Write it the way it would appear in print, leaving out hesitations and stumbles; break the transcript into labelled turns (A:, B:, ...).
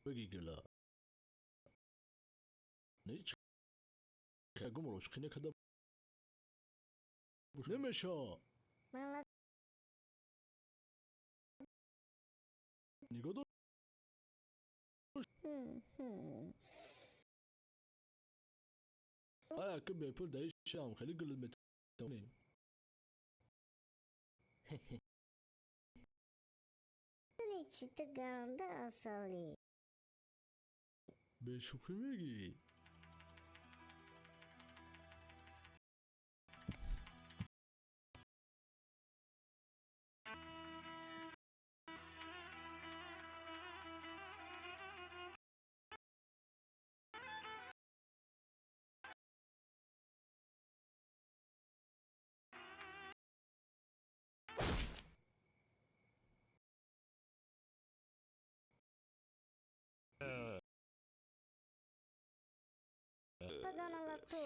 A: Бигила. Не гумрош қина када немеша. Нигоҳ дор. Ая ки бепул даишам хеле гул метавонем.
B: Чӣ ту ганда асалӣ.
A: Бешӯхӣ мегӣ?
B: Падана лату.